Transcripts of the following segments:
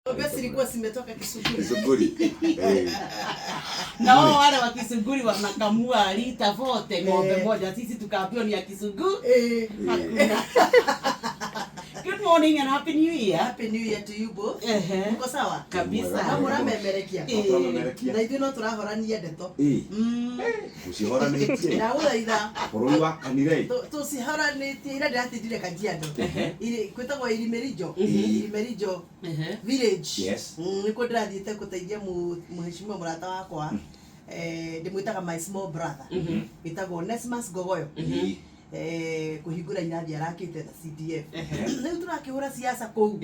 Ng'ombe zilikuwa zimetoka Kisuguri. Kisuguri. Eh. Na wao wale wa Kisuguri wanakamua lita 40 ng'ombe moja, sisi tukaambiwa ni ya Kisuguri. Hakuna. Good morning and happy new year. Happy New Year to you both. Mko sawa? Kabisa. No mũramemerekia. Tũramemerekia. Na ithuĩ no tũrahorania ndeto. Ĩ. Mũcihoranĩtie. Ndagũthaitha Bũrũri wakanire. Tũcihoranĩtie ira ndĩratindire Kajiado. Kwĩtagwo Irimerijo. Irimerijo village. Nĩkuo ndĩrathiĩte gũteithia mũheshimiwa mũrata wakwa. Ndĩmwĩtaga my small brother. Wĩtagwo Onesmus Gogoyo. Kũhingũra irathi arakĩte na CDF. Rĩu tũrakĩhũra siasa kũu.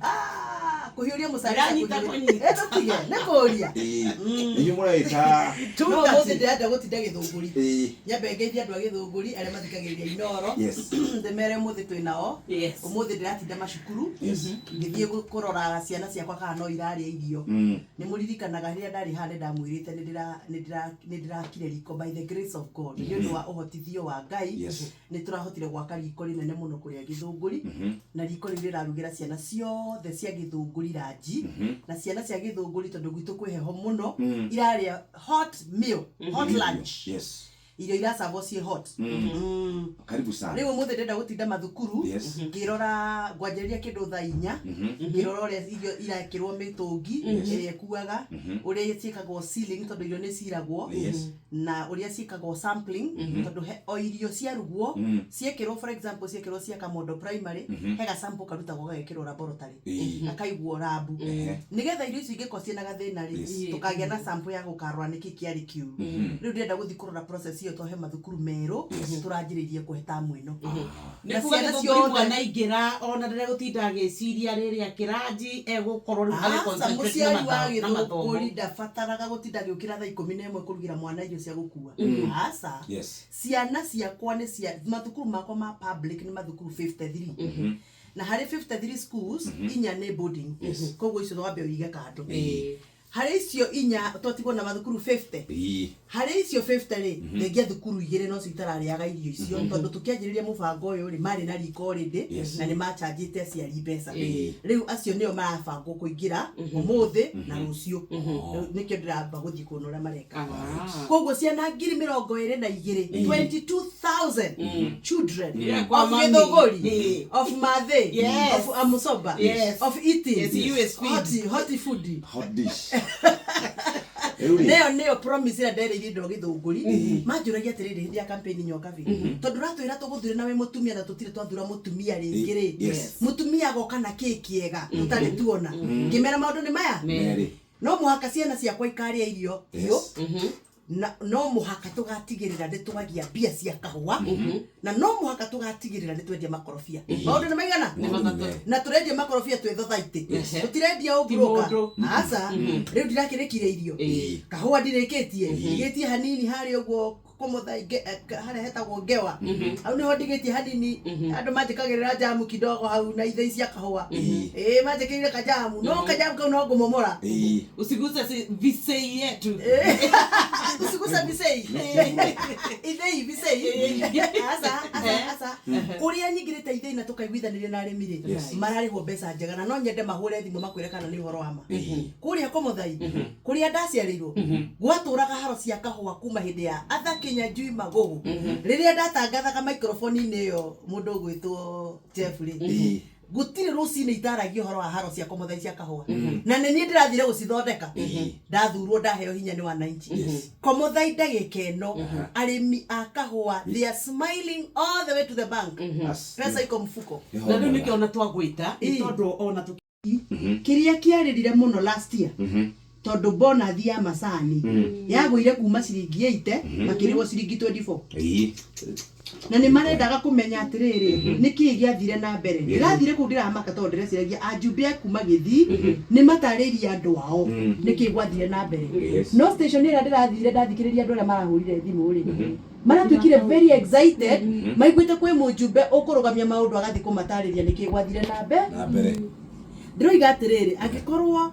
Ah, kũhiũria mũcari. Ndĩranyita kũnyita. Tũtige, nĩ kũria. Inyuĩ mũreĩta. No ũmũthĩ ndĩrenda gũtinda Gĩthũngũri. Nyambe ngeithie andũ a Gĩthũngũri arĩa mathikagĩrĩria Inooro. Ndĩmere ũmũthĩ twĩ nao. Ũmũthĩ ndĩratinda macukuru. Ngĩthiĩ kũrora ciana ciakwa kana no irarĩa irio. Nĩ mũririkanaga rĩrĩa ndarĩ haha nĩ ndamwĩrĩte nĩ ndĩrakire riko by the grace of God. Nĩ ũndũ wa ũhotithio wa Ngai. Nĩ tũrahotire gwaka riko rĩnene mũno kũrĩa Gĩthũngũri. Na riko rĩu rĩrarugĩra ciana ciothe cia Gĩthũngũri ranji. Na ciana cia Gĩthũngũri tondũ gwitũ kwĩ heho mũno, irarĩa hot meal, hot lunch. Irio iracabwo ciĩ hot. Karibu sana. Rĩu ũmũthĩ ndĩrenda gũtinda mathukuru ngĩrora, ngwanjĩrĩria kĩndũ thaa 4, ngĩrora ũrĩa irio irekĩrwo mĩtũngi ĩrĩa ĩkuaga, ũrĩa ciĩkagwo sealing tondũ irio nĩ ciragwo, na ũrĩa ciĩkagwo sampling tondũ o irio ciarugwo ciekĩrwo, for example ciekĩrwo cia Kamondo Primary, he ga sample karutagwo gagekĩrwo laboratory, gakaigwo lab, nĩgetha irio icio ingĩkorwo ciĩna gathĩna rĩ, tũkagĩa na sample ya gũkarora nĩkĩ kĩarĩ kĩũru. Rĩu ndĩrenda gũthiĩ kũrora process ĩyo tondũ he mathukuru merũ tũranjĩrĩirie kũhe tamu ĩno. Nĩ Na kuga ciana Gĩthũngũri ciothe. mwana aingĩra ona ndegũtinda agĩciria rĩrĩa kĩranji egũkorwo rĩu Aca, agĩ-concentrate na mũciari wa na mathomo. Gĩthũngũri ndabataraga gũtinda agĩũkĩra thaa 11 kũrugĩra mwana irio cia gũkua. Aca. Ciana ciakwa nĩ cia mathukuru makwa ma public nĩ mathukuru 53. Na harĩ 53 schools, 4 nĩ boarding. Koguo icio wambe ũige kando. Harĩ icio 4 twatigwo na mathukuru 50. Harĩ icio 50 rĩ, thengia thukuru 2 nocio itararĩaga irio icio, tondũ tũkĩanjĩrĩria mũbango ũyũ rĩ, marĩ na riko already, na nĩ machanjĩte aciari mbeca. Rĩu acio nĩo marabangwo kũingĩra ũmũthĩ na rũciũ. Rĩu nĩkĩo ndĩramba gũthiĩ kuona ũrĩa mareka. Koguo ciana 22,000, 22,000 children Kwa of mami. Gĩthũngũri, of Mathe, of Amusoba, of eating Yes, US feed. hot, hot food. Hot dish. Rĩu rĩ, Neyo nĩyo promise ĩrĩa nderĩire andũ a Gĩthũngũri. Manjũragia atĩrĩrĩ hĩndĩ ya campaign Nyokabi, tondũ ũratwĩra tũgũthure na wĩ mũtumia na tũtirĩ twathura mũtumia rĩngĩ rĩ, mũtumia agoka na kĩ kĩega tũtarĩ tuona? Ngĩmera maũndũ nĩ maya. Merĩ. No mũhaka ciana ciakwa ikarĩa irio biũ, na no mũhaka tũgatigĩrĩra nĩ twagia mbia cia kahũa, na no mũhaka tũgatigĩrĩra nĩ twendia makorobia. Maũndũ nĩ maigana? Nĩ matatũ. Na tũrendia makorobia twĩ thothaitĩ, tũtirendia Ti ũmburoka. mũndũ. Aca, rĩu ndirakĩrĩkire irio, kahũa ndirĩkĩtie, ndigĩtie hanini harĩa ũguo kũmũtha harĩa hetagwo Ngewa, hau nĩho ndigĩtie hanini. Andũ manjĩkagĩrĩra jamu kidogo hau na ithĩi cia kahũa. Ĩĩ, manjĩkĩrire kajamu, no kajamu kau no ngũmomora. Usiguse visei yetu. Usiguse visei, ithĩi, visei, aca, aca, aca. Kũrĩa nyingĩrĩte ithĩi na tũkaiguithanĩria na arĩmi rĩ, mararĩhwo mbeca njega, na no nyende mahũre thimũ makwĩre kana nĩ ũhoro wa ma. Kũrĩa Kũmũthai, kũrĩa ndaciarĩirwo, gwatũraga haro cia kahũa kuma hĩndĩ ya Arthur Kinyanjui Magogo. Rĩrĩa ndatangathaga microphone-inĩ ĩyo mũndũ ũgwĩtwo Jeff rĩ, gũtirĩ rũcinĩ itaragia ũhoro wa haro cia Kũmũthai cia kahũa, na nĩ niĩ ndĩrathire gũcithondeka ndathurwo ndaheo hinya nĩ wananchi. Kũmũthai ndagĩka ĩno arĩmi a kahũa, they are smiling all the way to the bank. Pesa iko mfuko. Na rĩu nĩkĩo ona twagwĩta, nĩ tondũ ona tũ Kĩrĩa kĩarĩrire mũno last year, tondũ bonathi ya macani yagũire kuma ciringi 80 makĩrĩhwo ciringi 24, na nĩ marendaga kũmenya atĩrĩrĩ, nĩ kĩĩ gĩathire na mbere. Ndĩrathire kũu ndĩramaka tondũ ndĩreciragia ajumbe a kuma Gĩthii nĩ matarĩirie andũ ao nĩ kĩĩ gwathire na mbere. No station ĩrĩa ndĩrathire ndathikĩrĩria andũ arĩa marahũrire thimũ rĩ, maratuĩkire very excited maiguĩte kwĩ mũjumbe ũkũrũgamia maũndũ agathiĩ kũmatarĩria nĩ kĩĩ gwathire na mbere. Na mbere. Ndĩroiga atĩrĩrĩ, angĩkorwo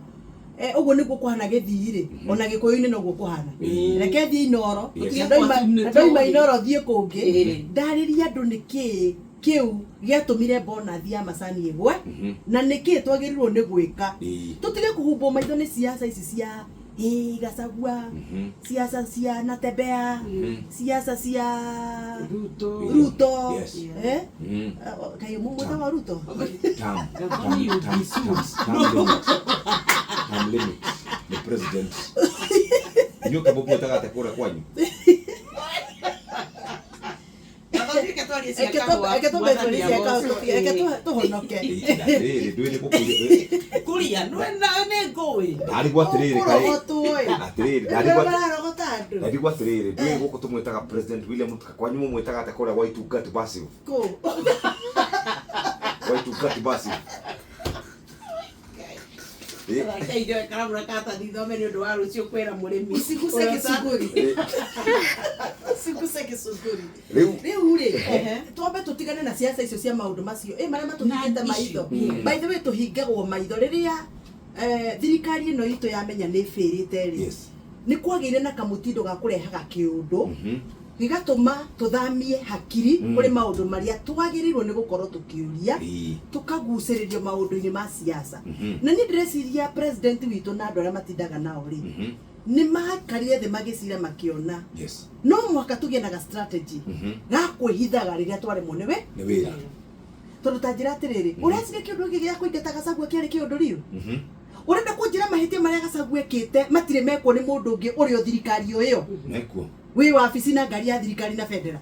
ũguo nĩguo kũhana Gĩthii rĩ, ona Gĩkũyũ-inĩ noguo kũhana. Reke thiĩ Inooro, na ndoima Inooro thiĩ kũngĩ, ndarĩrie andũ nĩkĩĩ. Kĩu gĩatũmire bonathi ya macani ĩgwe na nĩkĩ twagĩrĩirwo nĩ gwĩka tũtige kũhumbwo maitho nĩ siasa ici cia ĩ Gachagua, siasa cia Natembeya, siasa cia Ruto. Ruto. Yes. Eh? Kaĩ mũmwĩtaga Ruto? Term, Gathoni term, term, will be term, sued. term limit. Term limit. The president. Inyuĩ kamũmwĩtaga atĩa kũrĩa kwanyu? Gathoni, reke twarie cia Reke kahũa, reke twambe mwathani twarie cia kahũa, agocwo. reke tũhonoke. Ĩ, atĩrĩrĩ, ndũĩ nĩ gũkũria. Kuria, nĩ nĩ ngũĩ. Ndarigwo atĩrĩrĩ kaĩ. Ũkũrogotwo ĩ. Atĩrĩrĩ, Rĩu ndarigwo mararogota andũ. ndarigwo atĩrĩrĩ, ndũĩ gũkũ tũmwĩtaga President William Ruto, kwanyu mũmwĩtaga atĩa kũrĩa gwa Itungati Massive? Kũ? Gwa Itungati Massive. Ĩ, Reke indo karamu na karatathi thome nĩ ũndũ wa rũciũ kwĩra mũrĩmi. Usiguse Ũrĩa Kisuguri. ĩ, Usiguse Kisuguri. Rĩu Rĩu rĩ, twambe tũtigane na siasa icio cia maũndũ macio ĩ marĩa matũhingĩte Na maitho. issue. By the way, tũhingagwo maitho rĩrĩa thirikari ĩno itũ yamenya nĩ ĩbĩrĩte rĩ, Yes. nĩ kwagĩire na kamũtindo ga kũrehaga kĩũndũ gĩgatũma tũthamie hakiri kũrĩ maũndũ marĩa twagĩrĩirwo nĩ gũkorwo tũkĩũria, tũkagucĩrĩrio maũndũ-inĩ ma siasa. Na niĩ ndĩreciria president witũ na andũ arĩa matindaga nao rĩ, nĩ maikarire thĩ magĩcira makĩona no mũhaka tũgĩe na ga strategy ga kwĩhithaga rĩrĩa twaremwo nĩwe, Nĩ wĩra. tondũ ta njĩra atĩrĩrĩ, ũreciria kĩũndũ gĩkĩ gĩa kũingata Gachagua kĩarĩ kĩũndũ riũ? Ũrenda kũnjĩra mahĩtia marĩa Gachagua ekĩte matirĩ mekwo nĩ mũndũ ũngĩ ũrĩ o thirikari o ĩyo Nĩkuo. wĩ wabici na ngari ya thirikari na bendera?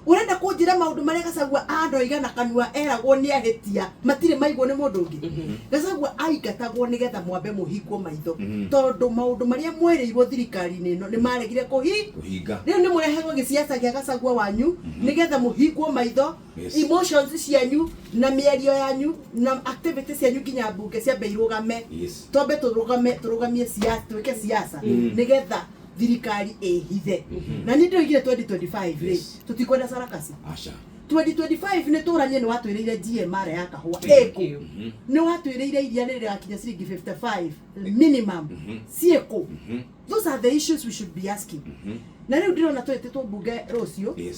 Ũrenda kũnjĩra maũndũ marĩa Gachagua anoiga na kanua eragwo nĩ ahĩtia matirĩ maigwo nĩ mũndũ ũngĩ? Gachagua aingatagwo nĩgetha mwambe mũhingwo maitho, tondũ maũndũ marĩa mwerĩirwo thirikari-inĩ ĩno nĩ maregire kũhi Kũhinga. Rĩu nĩ mũreherwo gĩciaca gĩa Gachagua wanyu nĩgetha mũhingwo maitho, emotions cianyu na mĩario yanyu na activity cianyu nginya mbunge ciambe irũgame. Twambe tũrũgame, tũrũgamie siasa, twĩke siasa nĩgetha thirikari ĩhithe. Na niĩ ndĩroigire 2025 rĩ, tũtikwenda sarakasi. Aca. 2025 nĩ tũranie, nĩ watwĩrĩire GMR ya kahũa Thank ĩkũ? you. Nĩ watwĩrĩire iria rĩrĩ rĩgakinya ciringi 55 minimum, ciĩkũ? Those are the issues we should be asking. Na rĩu ndĩrona twĩtĩtwo mbunge rũciũ.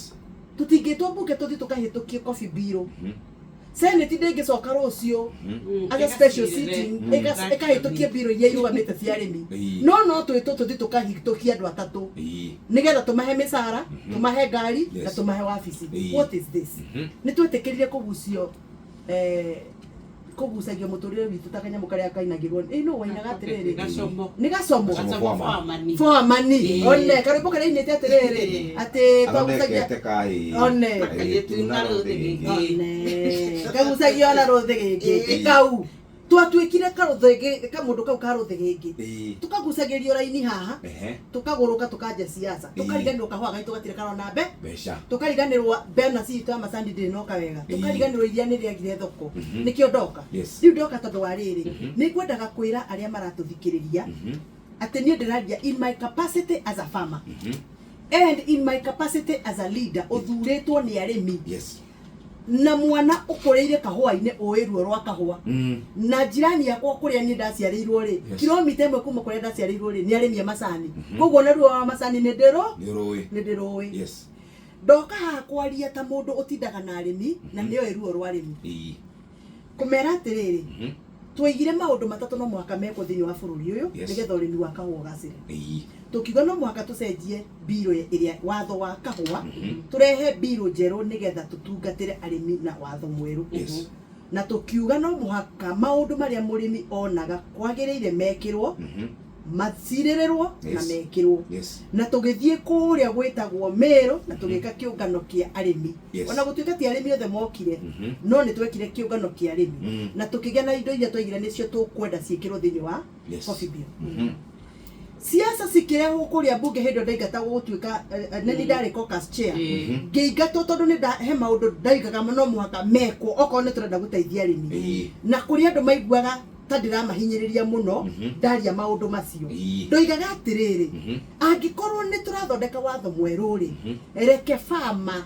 Tũtingĩtwo mbunge tũthiĩ tũkahĩtũkie coffee bill. Senate ndĩngĩcoka rũciũ as a special sitting ĩkahĩtũkie bill iria irũgamĩte cia arĩmi. No twĩtwo tũthiĩ tũkahĩtũkie andũ atatũ nĩgetha tũmahe mĩcara, tũmahe ngari na tũmahe wabici. What is this? Nĩ twetĩkĩrire kũgucio, kũgucagia mũtũrĩre witũ ta kanyamũ karĩa kainagĩrwo ĩ no wainaga atĩrĩrĩ. Gacomo. Nĩ gacomo. Gacomo. Gacomo Foreman. Foamani. One karwĩmbo karĩa inĩte atĩrĩrĩ atĩ twagucagia Athondekete kaĩ. One. Kairĩtu na rũthĩgĩngĩ. One kagucagia ona rũthĩgĩngĩ kau twatuĩkire karũthĩgĩ kamũndũ kau ka rũthĩgĩngĩ, tũkagucagĩrio raini haha, tũkagũrũka, tũkanja siasa, tũkariganĩrwo kahũa gaitũ gatirĩ karona mbe, Mbeca. tũkariganĩrwo mbena citũ ya macani ndĩrĩ noka wega, tũkariganĩrwo iria nĩ rĩagire thoko. Nĩkĩo ndoka. Rĩu ndoka tondũ wa rĩrĩ, nĩ ngwendaga kwĩra arĩa maratũthikĩrĩria atĩ niĩ ndĩraria in my capacity as a farmer and in my capacity as a leader ũthurĩtwo nĩ arĩmi na mwana ũkũrĩire kahũa-inĩ, ũĩ ruo rwa kahũa, na njirani yakwa kũrĩa niĩ ndaciarĩirwo rĩ, kilomita 1 kuma kũrĩa ndaciarĩirwo rĩ, nĩ arĩmi a macani, koguo na ruo wa macani nĩ ndĩrũ Nĩ ũrũĩ. Nĩ ndĩrũĩ. Ndoka haha kwaria ta mũndũ ũtindaga na arĩmi na nĩoĩ ruo rwa arĩmi, kũmera atĩrĩrĩ, twaigire maũndũ matatũ no mũhaka mekwo thĩinĩ wa bũrũri ũyũ nĩgetha ũrĩmi wa kahũa ũgacĩre. Tũkiuga no mũhaka tũcenjie mbirũ ĩrĩa watho wa kahũa, tũrehe mbirũ njerũ nĩgetha tũtungatĩre arĩmi na watho mwerũ. Na tũkiuga no mũhaka maũndũ marĩa mũrĩmi onaga kwagĩrĩire mekĩrwo, macirĩrĩrwo na mekĩrwo. Na tũgĩthiĩ kũrĩa gwĩtagwo Meru na tũgĩka kĩũngano kĩa arĩmi. Ona gũtuĩka ti arĩmi othe mokire, no nĩ twekire kĩũngano kĩa arĩmi na tũkĩgĩa na indo iria twaigire nĩcio tũkwenda ciĩkĩrwo thĩinĩ wa coffee bill. Siasa cikĩrehwo kũrĩa mbunge hĩndĩ ĩyo ndaingatagwo gũtuĩka nĩ ndarĩ caucus chair. Ngĩingatwo tondũ nĩ he maũndũ ndaigaga no mũhaka mekwo okorwo nĩ tũrenda gũteithia arĩmi, na kũrĩ andũ maiguaga ta ndĩramahinyĩrĩria mũno ndaria maũndũ macio. Ndoigaga atĩrĩrĩ, angĩkorwo nĩ tũrathondeka watho mwerũ rĩ, reke farmer,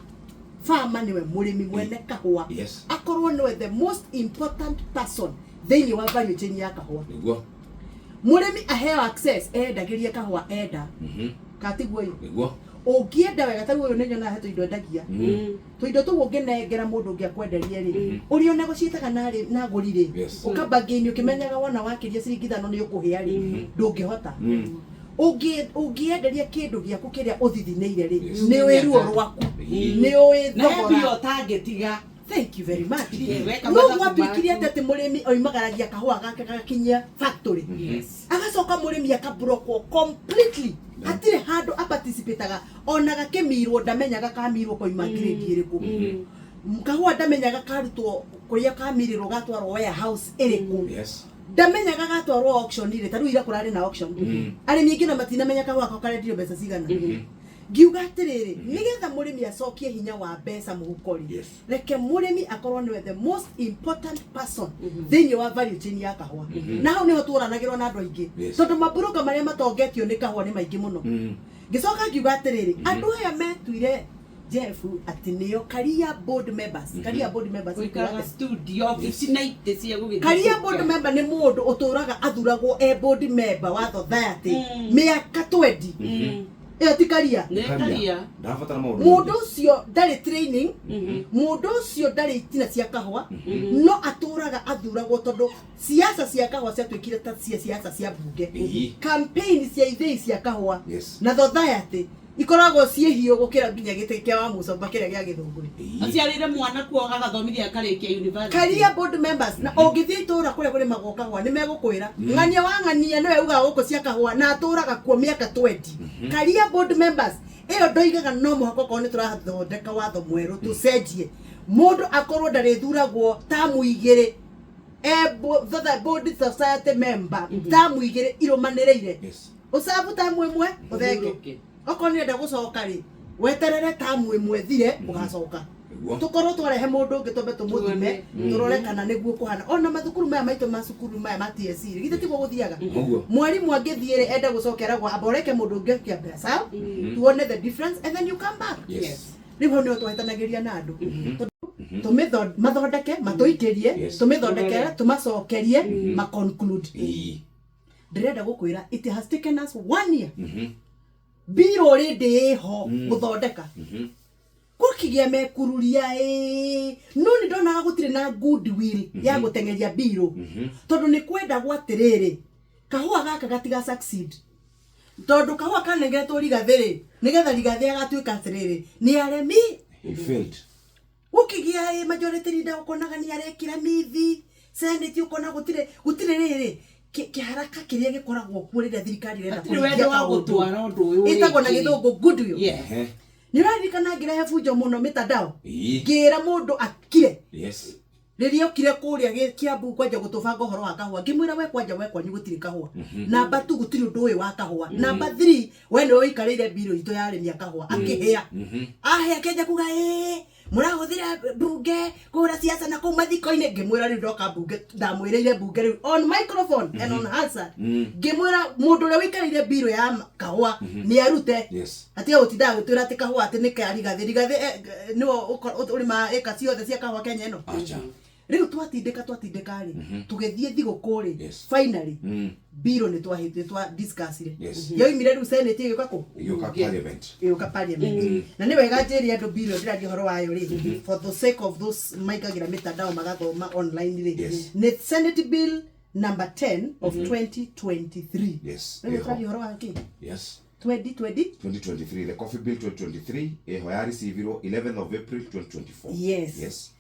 farmer nĩwe mũrĩmi mwene kahũa, akorwo nĩwe the most important person thĩinĩ wa value chain ya kahũa. Mũrĩmi aheo access endagĩrie kahũa enda katiguo ĩ. Ũngĩenda wega ta rĩu ũyũ nĩ nyonaga he tũindo endagia, tũindo tũu ũngĩnengera mũndũ ũngĩ akwenderie rĩ, ũrĩa ũnegociĩtaga na agũri rĩ, ũkamba ngĩini ũkĩmenyaga wona wakĩria ciringi 5 nĩ ũkũhĩa rĩ, ndũngĩhota. Ũngĩenderia kĩndũ gĩaku kĩrĩa ũthithinĩire rĩ, nĩ ũĩ ruo rwaku, nĩ ũĩ Na he mbia thogora. ũtangĩtiga. Thank you very much. Weka No mathabu gwatuĩkire maku. atĩ mũrĩmi oimagaragia kahũa gake gagakinyia factory, agacoka mũrĩmi akaburokwo completely, hatirĩ handũ aparticipataga, ona gakĩmirwo ndamenyaga kamirwo koima grade ĩrĩkũ, kahũa ndamenyaga karutwo kũrĩa kamirĩrwo gatwarwo warehouse ĩrĩkũ, ndamenyaga gatwarwo auction rĩ. Ta rĩu ira kũrarĩ na auction, arĩmi aingĩ na matinamenya kahũa kao karendirio mbeca cigana. Ngiuga atĩrĩrĩ, nĩgetha mũrĩmi acokie hinya wa mbeca mũhuko rĩ, reke mũrĩmi akorwo nĩwe the most important person thĩinĩ wa value chain ya kahũa. Na hau nĩho tuoranagĩrwo na andũ aingĩ, tondũ maburoka marĩa matongetio nĩ kahũa nĩ maingĩ mũno. Ngĩcoka ngiuga atĩrĩrĩ, andũ aya metuire Jeff atĩ nĩo career board members, career board members nĩ kuga Gũikaraga atĩa? studio ofici na itĩ cia gũgĩthiĩ. Career board member nĩ mũndũ ũtũraga athuragwo e board member wa society mĩaka 20. Ĩyo ti career? Nĩ career. Ndabatara maũndũ Mũndũ maingĩ. ũcio ndarĩ training, mũndũ ũcio ndarĩ itina cia kahũa, no atũraga athuragwo tondũ siasa cia kahũa ciatuĩkire ta cia siasa cia mbunge, campaign cia ithĩi cia kahũa na society ikoragwo ciĩ hiũ gũkĩra nginya gĩtĩ kĩa wa mũcomba kĩrĩa gĩa Gĩthũngũri. Aciarĩre mwana kuo agathomithia akarĩkia university. Career board members, na ũngĩthiĩ itũra kũrĩa kũrĩmagwo kahũa nĩ megũkwĩra ng'ania wa ng'ania nĩwe ugaga gũkũ cia kahũa na atũraga kuo mĩaka 20. Career board members ĩyo ndoigaga no mũhaka okorwo nĩ tũrathondeka watho mwerũ tũcenjie, mũndũ akorwo ndarĩthuragwo tamu 2 e board society member, tamu 2 irũmanĩrĩire. Ũcabu tamu 1 ũthenge. Ũhurũke. Okorwo nĩ enda gũcoka rĩ, weterere tamu 1 thire ũgacoka. Tukorwo twarehe mũndũ ũngĩ twambe tũmũthime, tũrore kana nĩguo kũhana. Ona mathukuru maya maitũ, macukuru maya ma TSC rĩ, githĩ tiguo gũthiaga? Ũguo. Mwarimũ angĩthiĩ rĩ, ende gũcoka, eragwo amba ũreke mũndũ ũngĩ kĩambe sawa, tuone the difference and then you come back. Rĩu hau nĩho twahĩtanagĩria na andũ. Tũmĩtho- mathondeke matũikĩrie, tũmĩthondekere, tũmacokerie, ma conclude. Ndĩrenda gũkwĩra it has taken us one year mbirũ already ĩho gũthondeka, gũkĩgĩa mekururia ĩ, no nĩ ndonaga gũtirĩ na goodwill ya gũteng'eria mbirũ, tondũ nĩ kwendagwo atĩrĩrĩ, kahũa gaka gatiga succeed, tondũ kahũa kanengeretwo Rigathĩ rĩ, nĩgetha Rigathĩ agatuĩka atĩrĩrĩ nĩ aremi. He failed. Gũkĩgĩa ĩ, majority leader ũkonaga nĩ arekĩra mithi senate, ũkona gũtirĩ rĩrĩ kĩharaka kĩrĩa gĩkoragwo kuo rĩrĩa thirikari ĩrenda Hatirĩ wendo wa kũhingia kaũndũ. gũtwara ũndũ ũyũ Ĩtagwo na rĩngĩ. gĩthũngũ goodwill. Nĩ ũraririkana ngĩrehe bunjo mũno mĩtandao, ngĩra mũndũ akire rĩrĩa okire kũrĩa Kiambu kwanja gũtũbanga ũhoro wa kahũa, ngĩmwĩra we kwanja we kwanyu gũtirĩ kahũa, namba 2 gũtirĩ ũndũ ũyũ wa kahũa, namba 3 we nĩwe ũikarĩire mbirũ itũ ya arĩmi a kahũa. Akĩhĩa, ahĩa, akĩanjia kuga ĩĩ mũrahũthĩra mbunge kũhũra siasa na kũu mathiko-inĩ. Ngĩmwĩra rĩu ndoka mbunge, ndamwĩrĩire mbunge rĩu on microphone and on Hansard, ngĩmwĩra mũndũ ũrĩa ũikarĩire mbirũ ya kahũa nĩ arute, atige gũtindaga gũtwĩra atĩ kahũa atĩ nĩ ka Rigathĩ. Rigathĩ nĩwe ũrĩmaga ĩka ciothe cia kahũa Kenya ĩno. Acha. Rĩu twatindĩka rĩ, tũgĩthiĩ thigũkũ rĩ, finally mbirũ nĩ twa discussire, yoimire rĩu senate ĩgĩũka kũ? Ĩgĩũka parliament. Ĩgĩũka parliament. Na nĩ wega njĩre andũ mbirũ ndĩraria ũhoro wayo rĩ, for the sake of those maingagĩra mĩtandao magathoma online rĩ, nĩ Senate Bill number 10 of 2023. Rĩu Ĩho. tũraria ũhoro wa kĩ? 2020. 2023, the Coffee Bill 2023 ĩho yareceivirwo 11th of April 2024.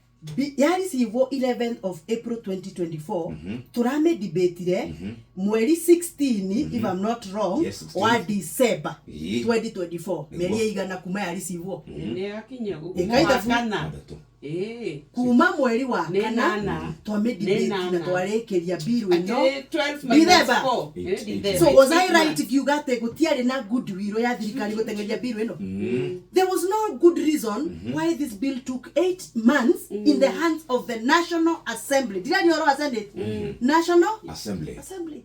Yareceivo 11th of April 2024, tũramĩdebatire mweri 16, if I'm not wrong, Yes, 16. wa December 2024. Mĩeri ĩigana kuma yareceivo? Nĩ yakinya Ĩka ithabu. kana 6. Kuma mweri wa Nĩ kana nana. twamĩdebate Nĩ na nana. twarĩkĩria bill ĩno Atĩ 12 minus December. 4. Eight, eight. December. So was I Eight right months. kiuga atĩ gũtiarĩ na goodwill ya thirikari gũteng'eria bill ĩno? There was no good reason why this bill took 8 months in the hands of the National Assembly. Ndiraria ũhoro wa Senate, National Assembly. Assembly.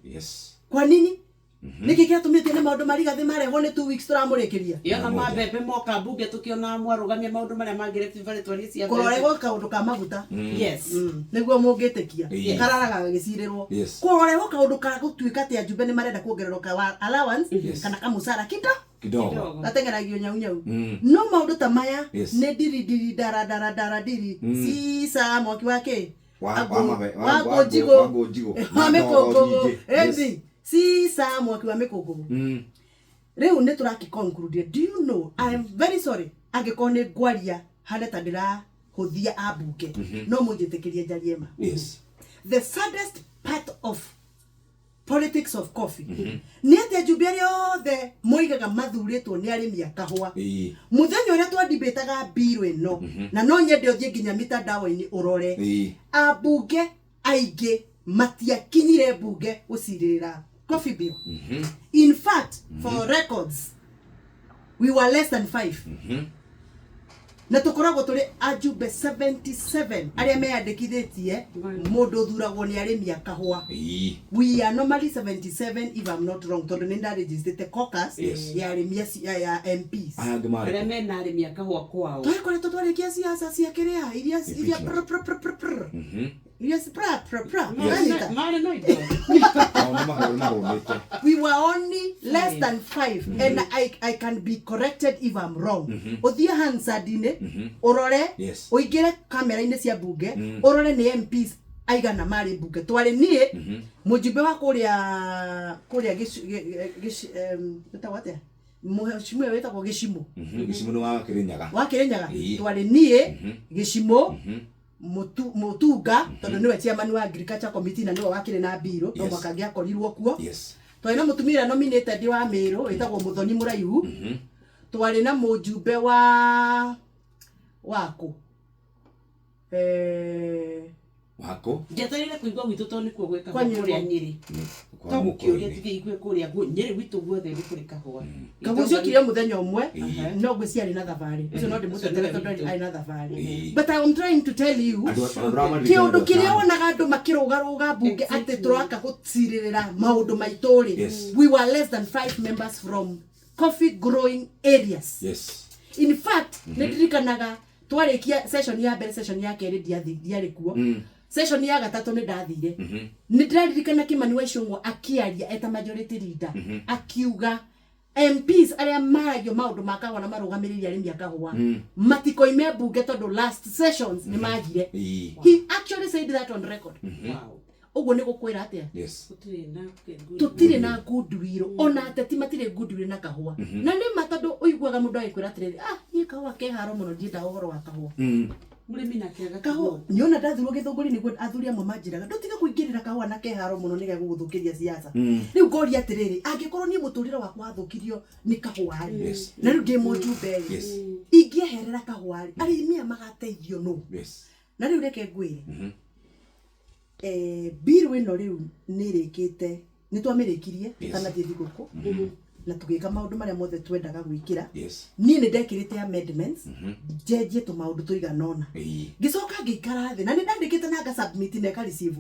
Kwa nini? Nĩkĩ kĩratũmĩte nĩ maũndũ ma Rigathĩ marehwo nĩ 2 weeks tũramũrĩkĩria? Yona mabebe moka mbunge tukiona mwarũgamia maũndũ marĩa mangĩ Rift Valley twarie cia mbembe. Kũrorerwo kaũndũ ka maguta. Yes. Nĩguo mũngĩtĩkia. Yes. Kararaga gagĩcirĩrwo. Yes. Kũrorerwo kaũndũ ka gũtuĩka atĩ ajumbe nĩ marenda kuongererwo ka allowance Yes. kana kamũcara kido Kidogo. Kidogo. gateng'eragio nyau nyau. Mm. No maũndũ ta maya Yes. nĩ ndiri ndiri ndara ndara ndara ndiri cica mwaki wa kĩ Wa wa ngũnjigũ wa ngũnjigũ. wa Na ndogo mĩkũngũgũ. nyingĩ. Yes. Ĩthi cica mwaki wa mĩkũngũgũ. Rĩu nĩ tũraki conclude. Do you know, I am very sorry angĩkorwo nĩ ngwaria hane ta ndĩrahũthia ambunge, no mũnjĩtĩkĩrie njarie ma. Yes. The saddest part of politics of coffee nĩ atĩ ajumbe arĩa othe moigaga mathurĩtwo nĩ arĩmi a kahũa, Ĩĩ. mũthenya ũrĩa twandibĩtaga mbirũ ĩno, na no nyende ũthiĩ nginya mitandao-inĩ ũrore, Ĩĩ. ambunge aingĩ matiakinyire mbunge gũcirĩra coffee bill. In fact, for records, we were less than 5, na tũkoragwo tũrĩ ajumbe 77 arĩa meyandĩkithĩtie mũndũ ũthuragwo nĩ arĩmi a kahũa. Ĩĩ. We are normally 77, if I'm not wrong, tondũ nĩ ndarĩnjĩstĩte caucus Yes. ya arĩmi ya MPs. Aya angĩ marĩ Arĩa kũ? mena arĩmi a kahũa kwao. Twakoretwo twarĩkia ciaca cia kĩrĩa iria iria Impeachment. pr pr pr pr pr iria pra pra pra. Yes. Anita, Marĩ na indo. Nao nĩ mahũnĩte. we were only less than 5, and I can be corrected if I'm wrong. Ũthiĩ Hansard-inĩ ũrore, Yes. ũingĩre kamera-inĩ cia mbunge ũrore nĩ MPs aigana marĩ mbunge. Twarĩ niĩ, mũjumbe wa kũrĩa kũrĩa gĩtagwo atĩa, mũhecimiwa wĩtagwo Gĩcimũ. Gĩcimũ nĩ wa Kĩrĩnyaga. Wa Kĩrĩnyaga. Ĩĩ. Twarĩ niĩ, Gĩcimũ, Mutunga, tondũ nĩwe chairman wa agriculture committee na nĩwe wakĩrĩ na mbirũ, no Yes. mwaka angĩakorirwo kuo. Yes. Twarĩ na mũtumia ũrĩa nominated wa Mĩrũ wĩtagwo Mũthoni Mũraihu. Twarĩ na mũjumbe wa wakũ Wako? Njetereire kũigua gwitũ tondũ nĩkuo gwĩ kahũa Kwa Nyĩrĩ. kũrĩa Nyĩrĩ. Kwa To mũkĩũria Mũkũrũ-inĩ. tige igue kũrĩa Nyĩrĩ gwitũ guothe nĩ kũrĩ kahũa. Kagucio okire mũthenya ũmwe, Ĩĩ. no ngwĩciria arĩ na thabarĩ ũcio, no ndĩmũtetere Ũcio nĩwe tondũ witũ. arĩ na thabarĩ. Ĩĩ. But I am trying to tell you, Andũ andũ kĩũndũ kĩrĩa wonaga andũ makĩrũgarũga mbunge atĩ tũroka gũcirĩrĩra maũndũ maitũ rĩ, Yes. we were less than 5 members from coffee growing areas. Yes. In fact, nĩ ndirikanaga twarĩkia session ya mbere, session ya kerĩ ndiarĩ kuo, session ya gatatũ nĩ ndathire. Nĩ ndĩraririkana Kimani wa Ichung'wa akĩaria eta majority leader, akiuga MPs arĩa maragio maũndũ ma kahũa na marũgamĩrĩri arĩmi a kahũa matikoime mbunge tondũ last sessions nĩ magire. Ĩĩ. He actually said that on record. Wow. Ũguo nĩ gũkwĩra atĩa? Yes. Gũtirĩ na good. Tũtirĩ na goodwill, ona ateti matirĩ goodwill na kahũa. Na nĩ ma, tondũ ũiguaga mũndũ agĩkwĩra atĩrĩrĩ, ah, niĩ kahũa ke haro mũno, ndiendaga ũhoro wa kahũa. Mũrĩmi nake Kahũa agatigwo. nĩona ndathurwo gĩthũngũri nĩguo athuri amwe manjĩraga ndũtige kũingĩrĩra kahũa na keharo mũno nĩgegũgũthũkĩria siasa. Rĩu ngoria atĩrĩrĩ, angĩkorwo niĩ mũtũrĩre wakwa wathũkirio nĩ kahũa rĩ, Yes. na rĩu ndĩ mũjumbe rĩ, Yes. ingĩeherera kahũa rĩ, arĩmi aya magateithio nũ? Yes. Na rĩu reke ngwĩre, bill ĩno rĩu nĩ ĩrĩkĩte, nĩ twamĩrĩkirie Yes. tũtanathiĩ thigũkũ, na tũgĩka maũndũ marĩa mothe twendaga gwĩkĩra. Yes. Niĩ nĩ ndekĩrĩte amendments njenjie tũmaũndũ tũigana ũna. Ĩĩ. Ngĩcoka ngĩikara thĩ na nĩ ndandĩkĩte na ngasubmit na ĩkareceive.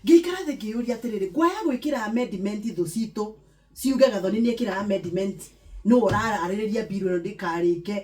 Ngĩikara thĩ ngĩyũria atĩrĩrĩ, ngwaya gwĩkĩra amendment thũ citũ ciuge Gathoni nĩ ekĩra amendment, nũ ũrararĩrĩria bill ĩno ndĩkarĩke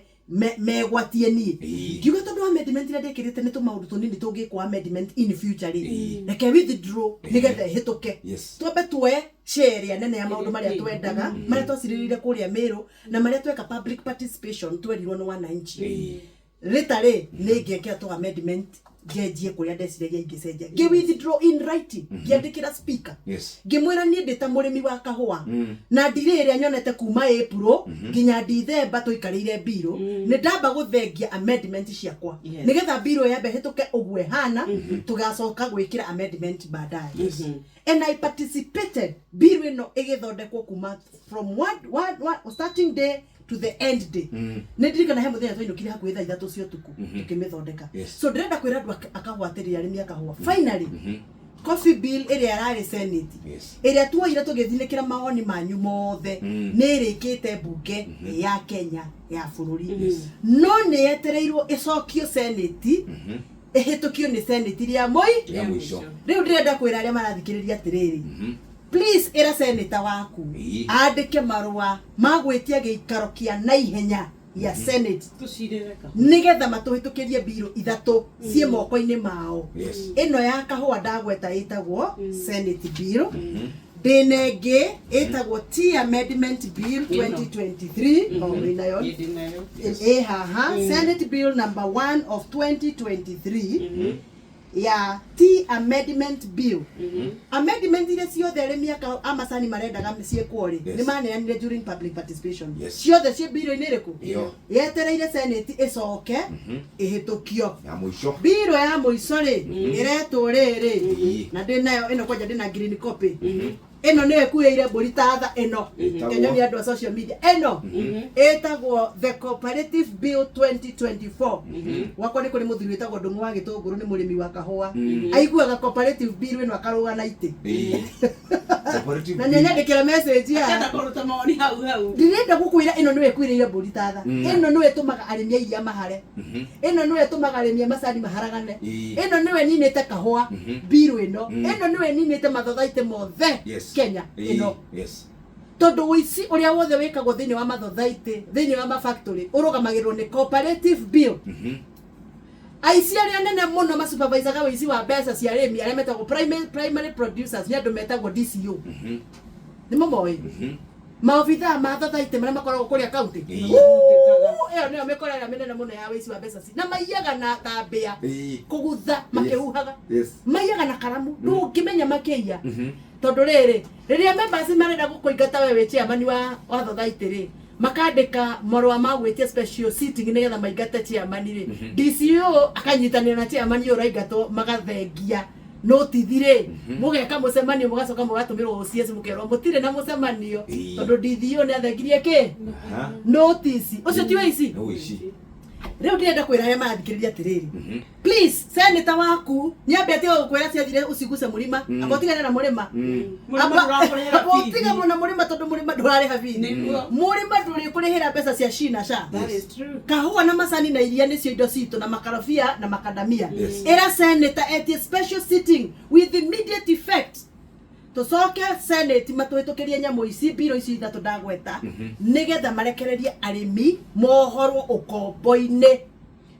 megwatie niĩ. Ĩĩ. Ngiuga tondũ amendment iria ndĩkĩrĩte nĩ tũmaũndũ tũnini tũngĩkwo amendment in future rĩ, reke withdraw nĩgetha ĩhĩtũke. Yes. Twambe tuoe share ĩrĩa nene ya maũndũ marĩa twendaga, marĩa twacirĩrĩire kũrĩa Mĩrũ na marĩa tweka public participation twerirwo nĩ wananchi. Ĩĩ. Rĩta rĩ nĩ ngekĩra tũ amendment njenjie kũrĩa ndeciragia ingĩcenjia. Ngĩ withdraw in writing, ngĩandĩkĩra speaker, Yes. ngĩmwĩra niĩ ndĩ ta mũrĩmi wa kahũa na ndirĩ ĩrĩa nyonete kuma April nginya Dithemba tũikarĩire mbirũ, nĩ ndamba gũthengia amendment ciakwa Yes. nĩgetha mbirũ yambe ĩhĩtũke ũguo ĩhana, tũgacoka gwĩkĩra amendment baadaye. And I participated bill ĩno ĩgĩthondekwo kuma from one starting day to the end day. Nĩ ndirikana he mũthenya twainũkire hakuhĩ thaa 3 cia ũtukũ tũkĩmĩthondeka. Yes. So ndĩrenda kwĩra andũ akahũa atĩrĩrĩ, arĩmi akahũa, finally coffee bill ĩrĩa ĩrarĩ senate, Yes. ĩrĩa tuoire tũgĩthinĩkĩra mawoni manyu mothe, nĩ ĩrĩkĩte mbunge ya Kenya ya bũrũri, no nĩ yetereirwo ĩcokio senate, ĩhĩtũkio nĩ senate rĩa moi Rĩa mũico. Rĩu ndĩrenda kwĩra arĩa marathikĩrĩria atĩrĩrĩ, Please ĩra senator waku andĩke marũa ma gwĩtia gĩikaro kĩa naihenya ya Senate Tucirĩre kahũa. Nĩgetha matũhĩtũkĩrie mbirũ ithatũ ciĩ moko-inĩ mao. Ĩno ya kahũa ndagweta ĩtagwo Senate Bill. Ndĩna ĩngĩ ĩtagwo Tea Amendment Bill 2023, o wĩnayo? Ĩ, ndĩnayo. Ĩ haha, Senate Bill number 1 of 2023 ya Tea Amendment Bill. Amendment iria ciothe arĩmi a macani marendaga ciĩkwo rĩ, nĩ maneanire during public participation. Ciothe ciĩ mbirũ-inĩ ĩrĩkũ? Ĩyo. Yetereire Senate ĩcoke ĩhĩtũkio. Ya mũico. Mbirũ ya mũico rĩ, ĩretwo rĩrĩ, na ndĩnayo ĩno kwanja, ndĩna green copy. Ĩno nĩyo ĩkuĩire mbũri ta tha ĩno. Ĩtagwo? Kenyoni andũ a social media, ĩno ĩtagwo the Cooperative Bill 2024. Gwakwa nĩ kũrĩ mũthuri wĩtagwo Ndũng'ũ wa Gĩtũngũrũ, nĩ mũrĩmi wa kahũa. Aiguaga cooperative bill ĩno akarũga na itĩ. Cooperative Na bill. nĩanyandĩkĩra message ya Akĩenda kũruta mawoni hau hau. Ndĩrenda gũkwĩra ĩno nĩyo ĩkuĩrĩire mbũri tatha. Ĩno nĩyo ĩtũmaga arĩmi a iria mahare. Ĩno nĩyo ĩtũmaga arĩmi a macani maharagane. Ĩno nĩyo ĩninĩte kahũa, mbirũ ĩno. Ĩno nĩyo ĩninĩte mathothaitĩ mothe Kenya ĩno. Tondũ ũici ũrĩa wothe wĩkagwo thĩinĩ wa mathothaitĩ, thĩinĩ wa mafactory, ũrũgamagĩrĩrwo nĩ cooperative bill. Aici arĩa nene mũno masupervisaga ũici wa mbeca cia arĩmi, arĩa metagwo primary producers, nĩ andũ metagwo DCO. Nĩ mũmoĩ? Maobithaa ma thothaitĩ marĩa makoragwo kũrĩa kaunti. Ĩyo nĩyo mĩkora ĩrĩa mĩnene mũno ya ũici wa mbeca na maiyaga na tambĩa kũgutha makĩhuhaga. Maiyaga na karamu, ndũngĩmenya makĩiya, tondũ rĩrĩ, rĩrĩa members marenda gũkũingata we wĩ chairman wa thothaitĩ rĩ, makandĩka marũa ma gwĩtia special sitting nĩgetha maingate chairman rĩ, DCO akanyitanĩra na chairman ũyũ ũraingatwo, magathengia notithi rĩ, mũgeka mũcemanio, mũgacoka mũgatũmĩrwo OCS, mũkerwo mũtirĩ na mũcemanio tondũ DCO nĩ athengirie kĩ notice. Ũcio ti ũici? Nĩ ũici. Rĩu ndĩrenda kwĩra arĩa marathikĩrĩria atĩrĩrĩ, please, senator waku nĩambe atige gũkwĩra ciathire ũciguce mũrima. Amba ũtigane na mũrĩma. Mũrĩma ndũrakũrĩhĩra Amba bithi. ũtige na mũrĩma, tondũ mũrĩma ndũrarĩha bithi. Nĩguo. Mũrĩma ndũrĩkũrĩhĩra mbeca cia shina sha. That is true. Kahũa na macani na iria nĩcio indo citũ, na makarobia na makadamia. Ĩra senator etie special sitting with immediate effect, tũcoke Senate matũhĩtũkĩrie nyamũ ici, mbirũ ici ithatũ ndagweta, nĩgetha marekererie arĩmi mohorwo ũkombo-inĩ.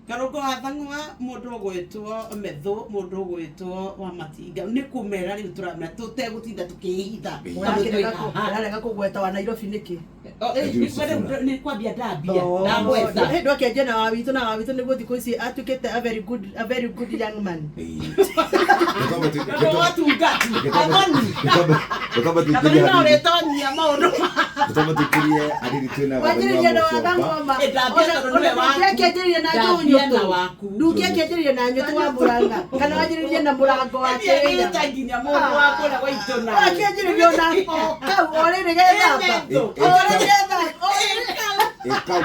Karũngo wa Thang'wa, mũndũ ũgwĩtwo Methũ, mũndũ ũgwĩtwo wa Matinga, nĩ kũmera rĩu tũramera tũtegũtinda tũkĩhitha. Tondũ twĩ haha. Ũrarega kũgweta wa Nairobi nĩkĩ? Oh, rĩu nĩ kwambia ndambia ndagweta. Hĩndĩ akĩanjia na wa witũ, na wa witũ nĩguo thikũ ici atuĩkĩte a very good young man. Nĩ watungati athoni. Tũkamba Athoni tuingĩrie no hanini. ũrĩtonyia maũndũ. Tũkamba tuingĩrie hanini twĩna Wanjĩrĩria na Gathoni wa wa Mũcomba. Thang'wa. Eh, ndambia tondũ nĩwe waku. Ndũngĩakĩanjĩrĩria na Ndambia na Ndũnyũtũ. waku. Ndũngĩakĩanjĩrĩria na Nyũtũ wa Mũrang'a, kana wanjĩrĩrie na mũrango wa Kĩrĩnyaga. Ĩta nginya mũndũ wa kũrĩa gwaitũ nawe. Wakĩanjĩrĩria ona o kau o rĩrĩ gethamba. O rĩrĩ gethamba, o rĩrĩ kau. Ĩkau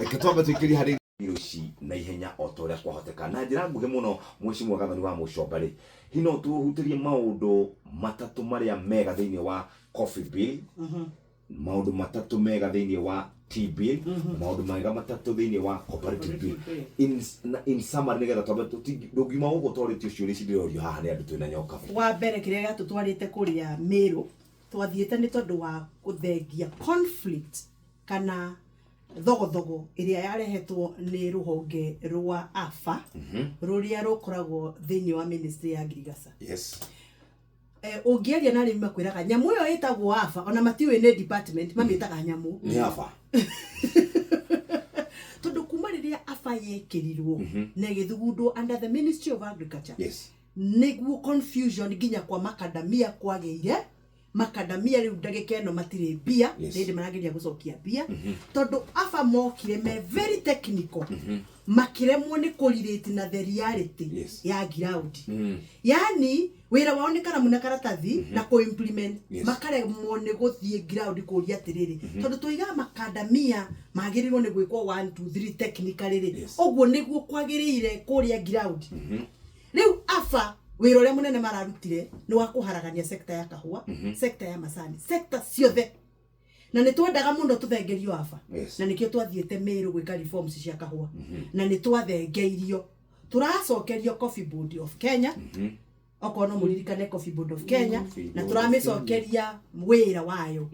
reke twambe tuingĩrie harĩ ici na ihenya o ta ũrĩa kwahoteka na njĩra nguhĩ mũno. Mheshimiwa Gathoni wa Mũcomba rĩ, hihi no tũhutĩrie maũndũ matatũ marĩa mega thĩinĩ wa coffee bill, maũndũ matatũ mega thĩinĩ wa tea bill, maũndũ mega matatũ thĩinĩ wa cooperative bill, in summary, nĩgetha twambe ndũngiuma gũkũ twarĩtio ciũria ici ndĩrorio haha nĩ andũ twĩna nyoka? Wa mbere, kĩrĩa gĩatũtwarĩte kũrĩa Mĩrũ, twathiĩte nĩ tondũ wa gũthengia conflict kana thogothogo ĩrĩa yarehetwo nĩ rũhonge rwa AFA rũrĩa rũkoragwo thĩinĩ wa ministry ya ngirigaca. Ũngĩaria na arĩmi makwĩraga nyamũ ĩyo ĩtagwo AFA, ona matiũĩ nĩ department, mamĩtaga nyamũ. Nĩ AFA. Tondũ kuma rĩrĩa AFA yekĩrirwo na ĩgĩthugundwo under the Ministry of Agriculture, nĩguo confusion nginya kwa makadamia kwagĩire. Makadamia rĩu ndagĩka ĩno matirĩ mbia. Nĩ hĩndĩ marageria gũcokia mbia, tondũ AFA mokire me very technical, makĩremwo nĩ kũrelate na the reality ya ground. Yani wĩra wao nĩ karamu na karatathi na kũ-implement. Makaremwo nĩ gũthiĩ ground kũria atĩrĩrĩ, tondũ tũigaga makadamia magĩrĩirwo nĩ gwĩkwo 1 2 3 technically rĩ, ũguo nĩguo kwagĩrĩire kũrĩa ground. Rĩu AFA wĩra ũrĩa mũnene mararutire nĩ wa kũharagania sekta ya kahũa, sekta ya macani, sekta ciothe, na nĩ twendaga mũno tũthengerio AFA. Na nĩkĩo twathiĩte Mĩrũ gwĩka reforms cia kahũa, na nĩ twathengeirio, tũracokerio Coffee Board of Kenya. Okorwo no mũririkane Coffee Board of Kenya, Coffee na Board of tũramĩcokeria wĩra wayo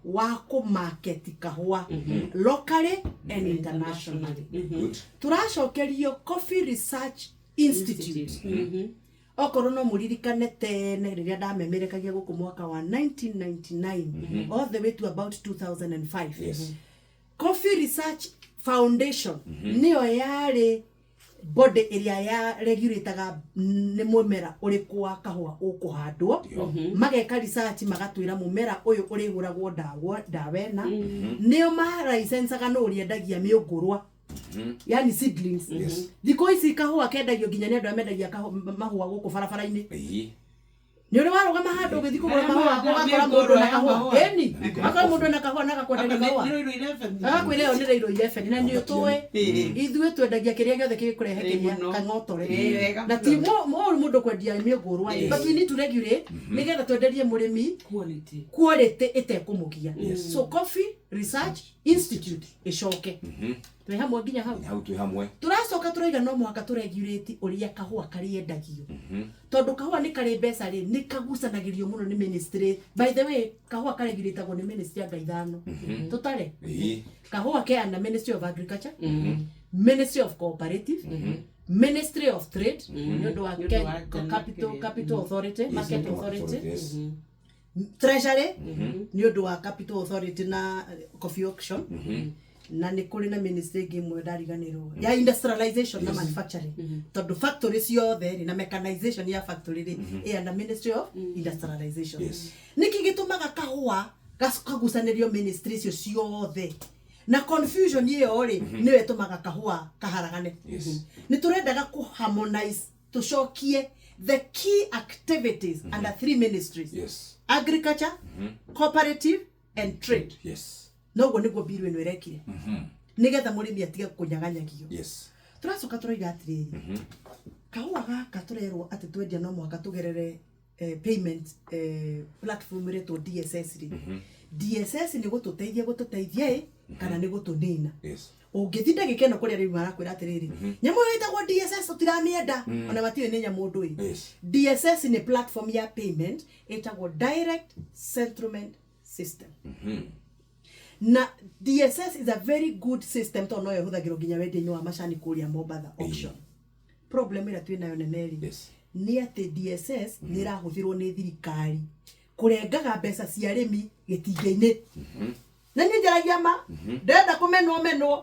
wa kũmarket kahũa locally and internationally. Good. Tũracokerio Coffee Research Institute. Okorwo no mũririkane tene rĩrĩa ndamemerekagia gũkũ mwaka wa 1999 all the way to about 2005, Coffee Research Foundation nĩyo yarĩ body ĩrĩa ya regulataga nĩ mũmera ũrĩkũ wa kahũa ũkũhandwo. Mageka research, magatwĩra mũmera ũyũ ũrĩhũragwo ndawa ndawa ĩna. Nĩo maraicencaga nũ ũrĩendagia mĩũngũrwa, yani seedlings. Thikũ ici kahũa kendagio nginya nĩ andũ arĩa mendagia mahũa gũkũ barabara-inĩ. Nĩ ũrĩ warũgama handũ ũgĩthiĩ kũgũra Arĩa mahũa, mahandaga ũgakora mũndũ na mĩũngũrwa ya kahũa? mahũa. Ĩni, ũgakora mũndũ na kahũa na agakwenderia kahũa, agakwĩra ĩyo nĩ Rairo 11, na nĩ ũtũĩ ithuĩ twendagia kĩrĩa gĩothe gĩkũrehe Ĩĩ, kĩrĩa mũno. kang'otore. Ĩĩ, wega Na ti mũru mũndũ kwendia mĩũngũrwa, but we need to regulate nĩgetha twenderie mũrĩmi Quality. Quality ĩtekũmũgia. So Coffee Research Institute ĩcoke. Twĩ hamwe nginya hau? Hau twĩ hamwe. Tũracoka tũraiga no mũhaka tũregurate ũrĩa kahũa karĩendagio, tondũ kahũa nĩ karĩ mbeca rĩ, nĩ kagucanagĩrio mũno nĩ ministry. By the way, kahũa kareguratagwo nĩ ministry anga ithano tũtare. Kahũa ke under Ministry of Agriculture, Ministry of Cooperative, Ministry of Trade nĩ ũndũ wa Nĩ ũndũ wa capital, kĩrĩa. Capital Authority, Market Authority, Treasury nĩ ũndũ wa Capital Authority na coffee auction, na nĩ kũrĩ na ministry ĩngĩ ĩmwe ndariganĩrwo ya industrialization na manufacturing, tondũ factory ciothe rĩ, na mechanization ya factory rĩ, ĩ under Ministry of Industrialization. Nĩkĩ gĩtũmaga kahũa kagucanĩrio ministry icio ciothe na confusion ĩyo rĩ, nĩyo ĩtũmaga kahũa kaharagane? Nĩ tũrendaga kũ harmonize, tũcokie the key activities under three ministries: agriculture, cooperative and trade. Noguo nĩguo bill ĩno ĩrekire, nĩgetha mũrĩmi atige kũnyaganyagio. Tũracoka tũroiga atĩrĩrĩ, kahũa gaka tũrerwo atĩ twendia no mũhaka tũgerere payment platform ĩretwo DSS rĩ, DSS nĩ gũtũteithia gũtũteithia ĩ kana nĩ gũtũnina? Ũngĩthiĩ ndagĩka ĩno kũrĩa rĩu marakwĩra atĩrĩrĩ, nyamũ ĩyo ĩtagwo DSS tũtiramĩenda, ona matiũĩ nĩ nyamũ ũndũ ĩ. DSS nĩ platform ya payment ĩtagwo Direct Settlement System, na DSS is a very good system tondũ noyo ĩhũthagĩrwo nginya wendia-inĩ wa macani kũrĩa Mombatha auction. Problem ĩrĩa twĩ nayo nene rĩ, nĩ atĩ DSS nĩ ĩrahũthĩrwo nĩ thirikari kũrengaga mbeca cia arĩmi gĩtingĩ-inĩ. Na niĩ njaragia ma, ndĩrenda kũmenwo menwo.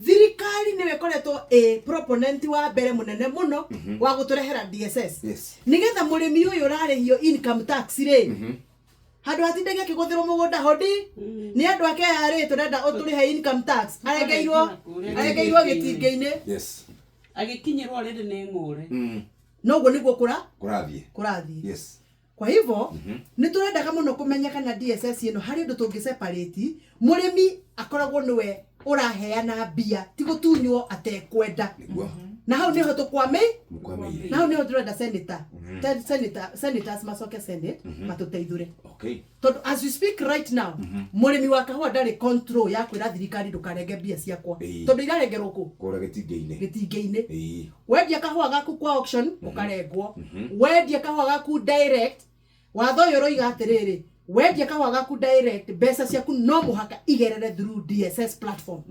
Thirikari nĩyo ĩkoretwo ĩ proponent wa mbere mũnene mũno wa gũtũrehera DSS, nĩgetha mũrĩmi ũyũ ũrarĩhio income tax rĩ, handũ hatindage akĩgũthĩrwo mũgũnda hodi nĩ andũ a KRA, tũrenda ũtũrĩhe income tax, arengeirwo arengeirwo gĩtingĩ-inĩ. Agĩkinyĩrwo rĩrĩ nĩ ng'ũre. Noguo nĩguo kũra Kũrathiĩ. Kũrathiĩ. Kwa hivyo nĩ tũrendaga mũno kũmenya kana DSS ĩno harĩ ũndũ tũngĩ separate, mũrĩmi akoragwo nĩwe ũraheana mbia, ti gũtunywo atekwenda. Na hau nĩho tũkwame. Mũkwamĩire. Na hau nĩho tũrenda senator, senators macoke senate matũteithũre, tondũ as we speak right now, mũrĩmi wa kahũa ndarĩ control ya kwĩra thirikari ndũkarenge mbia ciakwa, tondũ irarengerwo kũ? Kũrĩa gĩtingĩ-inĩ. Gĩtingĩ-inĩ. Wendia kahũa gaku kwa auction ũkarengwo, wendia kahũa gaku direct, watho ũyũ ũroiga atĩrĩrĩ, wendia kahũa gaku direct, mbeca ciaku no mũhaka igerere through DSS platform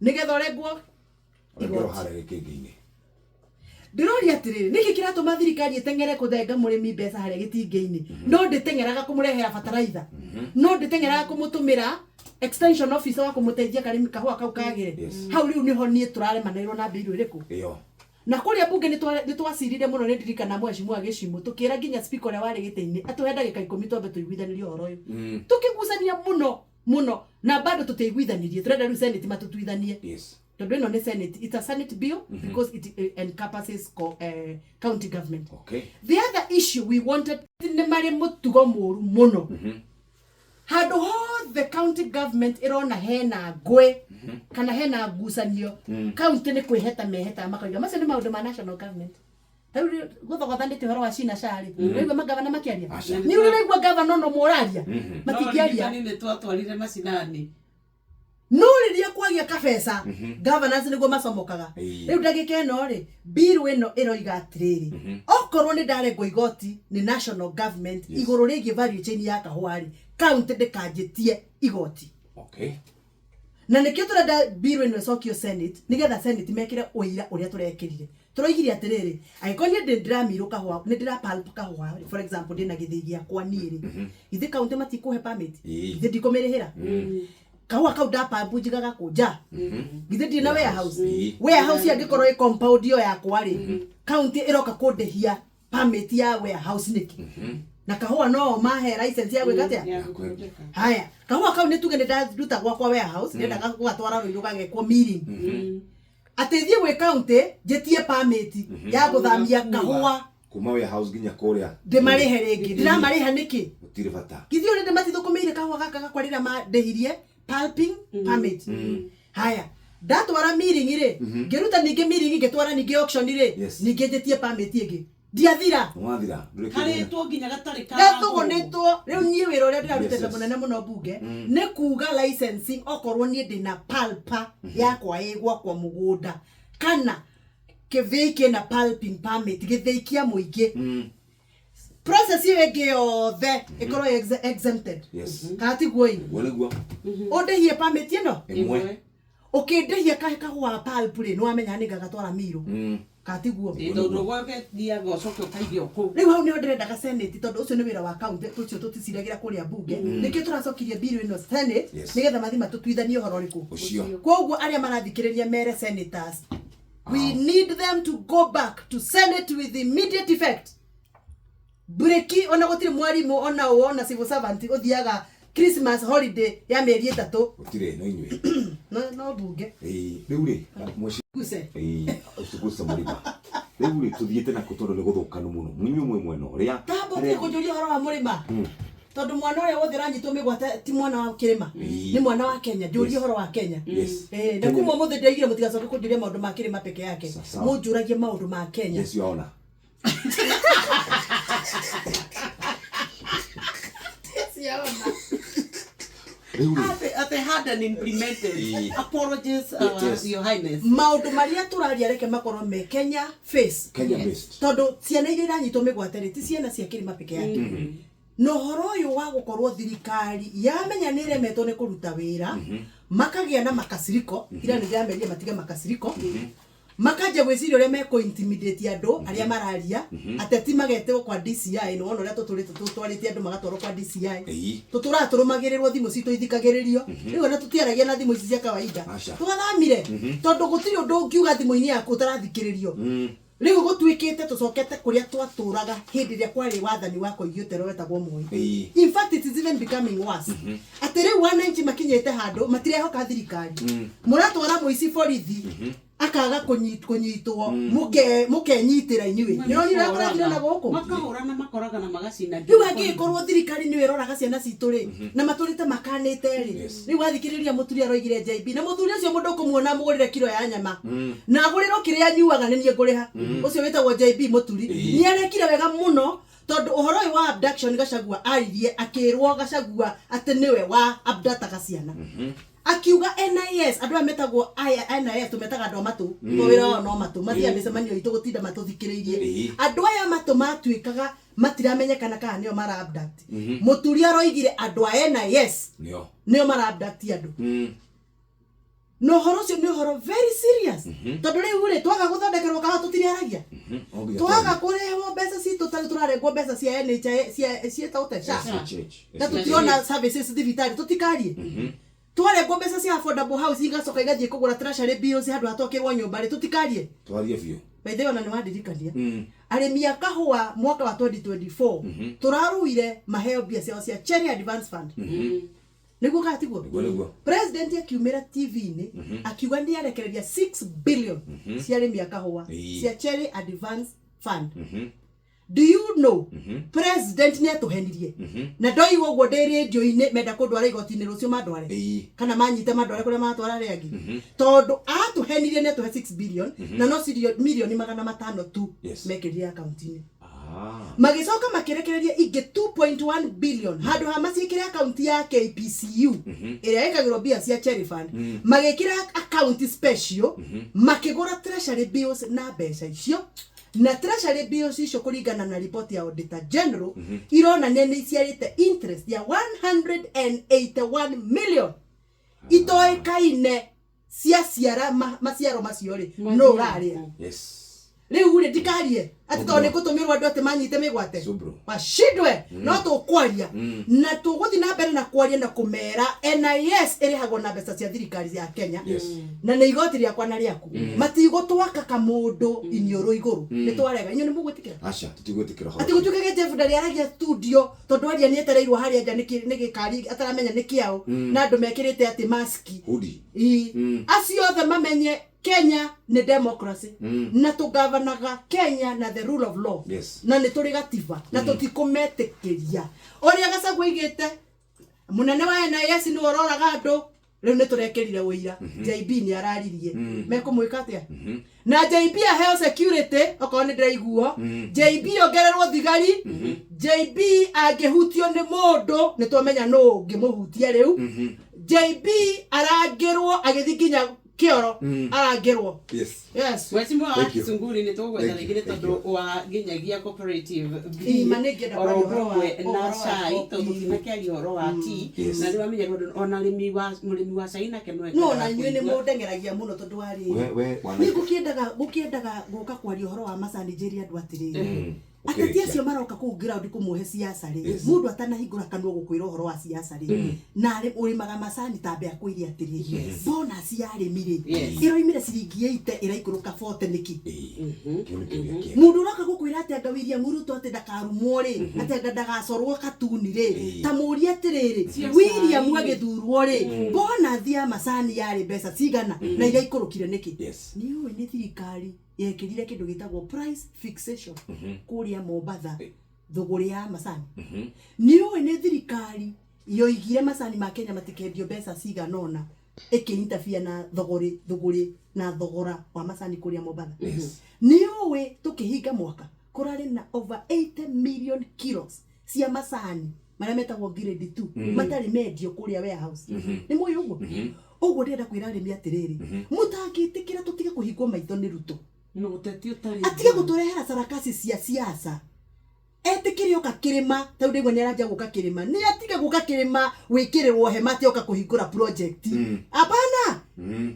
nĩgetha ũrengwo Ũrengerwo igoti. harĩa gĩkĩngĩ-inĩ. Ndĩroria atĩrĩrĩ, nĩkĩ kĩratũma thirikari ĩteng'ere kũthenga mũrĩmi mbeca harĩa gĩtingĩ-inĩ, no ndĩteng'eraga kũmũrehera bataraitha, no ndĩteng'eraga kũmũtũmĩra extension officer wa kũmũteithia karĩmi kahũa kau kagĩre? Hau rĩu nĩho niĩ tũraremanĩrwo na mbirũ ĩrĩkũ. Ĩyo. Na kũrĩa bunge nĩ twacirire mũno. Nĩ ndirikana mheshimiwa Gĩcimũ tũkĩra nginya speaker ũrĩa warĩ gĩtĩ-inĩ atũhe ndagĩka 10 twambe tũiguithanĩrie ũhoro ũyũ. Tũkĩgucania mũno mũno na bado tũtiaiguithanirie. Tũrenda rĩu senate matũtuithanie, tondũ ĩno nĩ senate, it's a senate bill because it encompasses county government. The other issue we wanted, nĩ marĩ mũtugo mũru mũno, handũ hothe county government ĩrona hena ngũĩ kana hena ngucanio, county nĩ kwĩheta mehetaga makauga macio nĩ maũndũ ma national government. Rĩu gũthogothanĩte ũhoro wa cina carĩ, ũraigua magavana makĩaria? Aca. Nĩ ũraigua gavana no mũraria? Matingĩaria. Nĩ twatwarire macinani. No rĩrĩa kwagĩa kabeca, governors nĩguo macomokaga. Rĩu ndagĩka ĩno rĩ, bill ĩno ĩroiga atĩrĩrĩ, okorwo Okorwo nĩ ndarengwo igoti nĩ national government Yes. igũrũ rĩgiĩ value chain ya kahũa rĩ, county ndĩkanjĩtie igoti. Na nĩkĩo tũrenda bill ĩno ĩcokio Senate, nĩgetha Senate mekĩre ũira ũrĩa tũrekĩrire. Tũroigire atĩrĩrĩ, angĩkorwo niĩ ndĩramirũ kahũa, nĩ ndĩra pulp kahũa, for example, ndĩna gĩthĩi gĩakwa niĩ rĩ, githĩ county matikũhe permit? Githĩ ndikũmĩrĩhĩra? Kahũa kau ndapambu njigaga kũ nja? Githĩ ndirĩ na warehouse? Warehouse angĩkorwo ĩ compound ĩyo yakwa rĩ, county ĩroka kũndĩhia permit ya warehouse nĩkĩ? Na kahũa no mahe license ya gwĩka atĩa? Ya gũthondeka. Haya, kahũa kau nĩ tuge nĩ ndaruta gwakwa warehouse, ndĩrenda gũgatwara Rũirũ gagekwo milling, atĩ thiĩ gwĩ county njĩtie permit ya gũthamia kahũa Kuma warehouse nginya kũrĩa. Ndĩmarĩhe rĩngĩ? Ndĩramarĩha nĩkĩ? Gũtirĩ bata. Githĩ ũrĩ ndĩmatithũkũmĩire kahũa gaka gakwa rĩrĩa mandĩhirie pulping permit? Haya, ndatwara milling rĩ, ngĩruta ningĩ milling, ngĩtwara ningĩ auction rĩ, ningĩ njĩtie permit ĩngĩ. Ndiathira. Nĩwathira. Ndũrĩ kĩndũ. Karĩtwo nginya gatarĩ Gathũgũnĩtwo. Rĩu niĩ wĩra ũrĩa ndĩrarutĩte mũnene mũno mbunge nĩ kuga licensing, okorwo niĩ ndĩna pulper yakwa ĩ gwakwa mũgũnda kana kĩthĩi kĩna pulping permit, gĩthĩi kĩa mũingĩ, process ĩyo ĩngĩ yothe ĩkorwo ĩ exempted. Kana tiguo ĩ? Guo nĩguo. Ũndĩhie permit ĩno. Ĩmwe. Ũkĩndĩhia kahe kahũa pulp rĩ, nĩ wamenya nĩ ngagatwara mirũ. Kana tiguo? Tondũ gwethiaga ũcoke ũkaige o kũu. Rĩu hau nĩho ndĩrendaga Senate, tondũ ũcio nĩ wĩra wa county, ũcio tũticiragĩra kũrĩa mbunge. Nĩkĩo tũracokirie bill ĩno Senate, nĩgetha mathiĩ matũtuithanie ũhoro ũrĩkũ. Ũcio. Koguo arĩa marathikĩrĩria mere senators, we need them to go back to Senate with immediate effect. Breki ona gũtirĩ mwarimũ ona ũ ona civil servant ũthiaga Christmas holiday ya mĩeri 3. Gũtirĩ no inyuĩ. No, no mbunge. Ĩĩ, rĩu rĩ mũciĩ. Guse. Ĩĩ, ũcuguse mũrima. Rĩu rĩ tũthiĩte nakũ, tondũ nĩ gũthũkanu mũno inyuĩ mwĩ mwena ũrĩa? Tambo ũtige kũnjũria ũhoro wa mũrĩma, tondũ mwana ũrĩa wothe ũranyitwo mĩgwate ti mwana wa kĩrĩma, nĩ mwana wa Kenya. Njũrie ũhoro wa Kenya. Eh, na kuma ũmũthĩ ndĩraigire mũtigacoke kũnjũria maũndũ ma kĩrĩma peke yake. Sawa. Mũnjũragie maũndũ ma Kenya. Yes, Your Honor. Yes, Your Honor. Rĩu rĩ Atĩ had and implemented. Apologies, Your Highness. Maũndũ marĩa tũraria reke makorwo me Kenya face. Kenya based. Tondũ ciana iria iranyitwo mĩgwate rĩ, ti ciana cia kĩrĩma peke yake. Na ũhoro ũyũ wa gũkorwo thirikari yamenya nĩ ĩremetwo nĩ kũruta wĩra, makagĩa na makasiriko. Ira nĩ ndĩramerire matige makasiriko, makanjia gwĩciria ũrĩa mekũ intimidate andũ arĩa mararia. Ateti magetwo kwa DCI. Nĩ wona ũrĩa tũtũrĩte tũtwarĩte andũ magatwarwo kwa DCI? Tũtũraga tũrũmagĩrĩrwo, thimũ citũ ithikagĩrĩrio. Rĩu ona tũtiaragia na thimũ ici cia kawaida. Aca. Tũgathamire, tondũ gũtirĩ ũndũ ũngiuga thimũ-inĩ yaku ũtarathikĩrĩrio. Rĩu gũtuĩkĩte tũcokete kũrĩa twatũraga hĩndĩ ĩrĩa kwarĩ wathani wa Koigi Ũtero wetagwo Moi. In fact, it is even becoming worse, atĩ rĩu wananchi makinyĩte handũ matirehoka thirikari. Mũratwara mũici borithi akaga kũnyitwo, mũkenyitĩra inyuĩ. Nĩronire ũrĩa kũrathire na gũkũ? Makahũrana, makoragana, magacina. Rĩu angĩgĩkorwo thirikari nĩyo ĩroraga ciana citũ rĩ, na matũrĩte makanĩte rĩ, rĩu wathikĩrĩria mũturi aroigire JB na mũthuri ũcio, mũndũ ũkũmuona mũgũrĩre kiro ya nyama na agũrĩrwo kĩrĩa anyuaga, nĩ niĩ ngũrĩha. Ũcio wĩtagwo JB Mũturi nĩ arekire wega mũno, tondũ ũhoro ũyũ wa abduction, Gachagua aririe akĩrwo Gachagua atĩ nĩwe wa abductaga ciana, akiuga NIS, andũ aya metagwo aya NIS, tũmetaga andũ a matũ, to wĩra wao no matũ, mathiaga mĩcemanio itũ gũtinda matũthikĩrĩirie. Andũ aya matũ matuĩkaga matiramenyekana kana nĩo mara abduct. Mũturi aroigire andũ a NIS Nĩo. Nĩo mara abduct andũ. Na ũhoro ũcio nĩ ũhoro very serious, tondũ rĩu rĩ, twaga gũthondekerwo kawa tũtiriaragia, No nginya. Twaga kũrehwo mbeca citũ, tarĩu tũrarengwo mbeca cia NHIF, cia ciĩtagwo te SHA, SHH. Na tũtirona services thibitarĩ, tũtikarie. Twarengwo mbeca cia affordable house igacoka igathiĩ kũgũra treasury bills handũ hatwakĩrwo nyũmba rĩ, tũtikarie. Twarie biũ. By the way, ona nĩ wandirikania, arĩmi a kahũa mwaka wa 2024 tũraruire maheo mbia ciao cia Cherry Advance Fund. Nĩguo kana tiguo? Nĩguo, nĩguo. President akiumĩra TV-inĩ akiuga nĩ arekereria 6 billion cia arĩmi a kahũa cia Cherry Advance Fund. Do you know president nĩ atũhenirie? Na ndoiga ũguo ndĩ rĩndio-inĩ, menda kũndwara igoti-inĩ rũciũ mandware, kana manyite mandware kũrĩa matwara arĩa angĩ, tondũ atũhenirie. Nĩ atũhe 6 billion na no mirioni 500 tu mekĩrire akaunti-inĩ. Magĩcoka makĩrekereria ingĩ 2.1 billion handũ ha maciĩkĩre akaunti ya KPCU ĩrĩa ĩkagĩrwo mbia cia Cherry Fund, magĩkĩra akaunti special, makĩgũra treasury bills na mbeca icio. Na treasury bills icio kũringana na report ya Auditor General ironania nĩ iciarĩte interest ya 181 million itoĩkaine ciaciara maciaro macio rĩ no ũrarĩa. Yes. Rĩu rĩ ndikarie atĩ tondũ nĩ ngũtũmĩrwo andũ atĩ manyite mĩgwate Subro. washindwe no tũkwaria na tũgũthiĩ na mbere na kwaria na kũmera NIS ĩrĩhagwo na mbeca cia thirikari ya Kenya. Yes. Na nĩ igoti rĩakwa na rĩaku matigũtwaka kamũndũ iniũrũ igũrũ nĩ twarega inyuĩ nĩ mũgwĩtĩkĩra Aca, tũtigwĩtĩkĩra ũhoro atĩ ũcio. gũtuĩkage Jeff ndarĩ aragia studio tondũ aria nĩ etereirwo harĩa nja nĩ gĩkari ataramenya nĩ kĩao na andũ mekĩrĩte atĩ maski. Hudi. Ii. Acio othe mamenye Kenya nĩ democracy na tũgavanaga Kenya na the rule of law. Yes. Na nĩ tũrĩ gatiba na tũtikũmetĩkĩria ũrĩa Gachagua aigĩte mũnene wa NIS nĩ ũroraga andũ rĩu nĩ tũrekĩrire ũira JB nĩ araririe mekũmwĩka atĩa na JB aheo security okorwo nĩ ndĩraiguo JB ongererwo thigari JB angĩhutio nĩ mũndũ nĩ twamenya nũ ũngĩmũhutia rĩu JB arangĩrwo agĩthiĩ nginya kĩoro arangĩrwo. Yes. Yes. Mheshimiwa wa Thank you. Kisunguri nĩ tũgwetha Thank you, rĩngĩ nĩ thank tondũ wa nginyagia cooperative Ĩ, ma nĩ ngĩenda oro kwaria ũhoro wa- ũmwe na ũhoro wa cai coffee. tondũ tũtinakĩaria ũhoro wa tea Yes. na nĩ wamenya tondũ ona ũrĩmi wa mũrĩmi wa cai nake no No na inyuĩ nĩ mũndeng'eragia mũno tondũ wa rĩrĩ We wana. Niĩ ngũkĩendaga gũka kwaria ũhoro wa macani njĩre andũ atĩrĩrĩ ateti Ũkĩrĩkia. acio maroka kũu ground kũmũhe siasa rĩ Yes. mũndũ atanahingũra kanua gũkwĩra ũhoro wa siasa rĩ na ũrĩmaga macani tambe akwĩre atĩrĩrĩ bonus ya arĩmi rĩ Yes. ĩroimire ciringi 80 ĩraikũrũka 40 nĩkĩ? Ĩĩ. Kĩu nĩ kĩũria kĩega. Mũndũ ũroka gũkwĩra atĩ anga William Ruto atĩ ndakarumwo rĩ atĩ anga ndagacorwo katuni rĩ Ĩĩ. ta mũũrie atĩrĩrĩ Cia William cai. agĩthurwo rĩ bonus ya macani yarĩ mbeca cigana na iraikũrũkire nĩkĩ? Yes. Nĩ ũĩ nĩ thirikari yekĩrire kĩndũ gĩtagwo price fixation kũrĩa Mombatha thũgũrĩ ya macani. Nĩ ũĩ nĩ thirikari yoigire macani ma Kenya matikendio mbeca cigana ũna ĩkĩ-interfere na thũgũrĩ na thogora wa macani kũrĩa Mombatha. Yes. Nĩ ũĩ tũkĩhinga mwaka kũrarĩ na over 80 million kilos cia macani marĩa metagwo grade 2 matarĩ mendio kũrĩa warehouse. Nĩ mũĩ ũguo? Ũguo ndĩrenda kwĩra arĩmi atĩrĩrĩ mũtangĩtĩkĩra tũtige kũhingwo maitho nĩ Ruto no ũteti ũtarĩ atige gũtũrehera sarakasi cia siasa etĩkĩre oka kĩrĩma tondũ ndaigua nĩ aranjia gũka kĩrĩma nĩ atige gũka kĩrĩma wĩkĩrĩrwo hema atĩ oka kũhingũra project hapana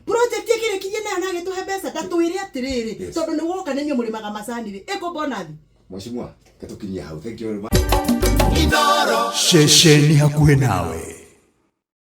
project ĩkĩrĩkirie nayo na agĩtũhe mbeca ndatwĩre atĩrĩrĩ Yes. tondũ nĩ woka nĩ inyuĩ mũrĩmaga macani rĩ ĩkũ bonathi. Mheshimiwa, katũkinyia hau. Thank you very much. Ceceni hakuhĩ nawe.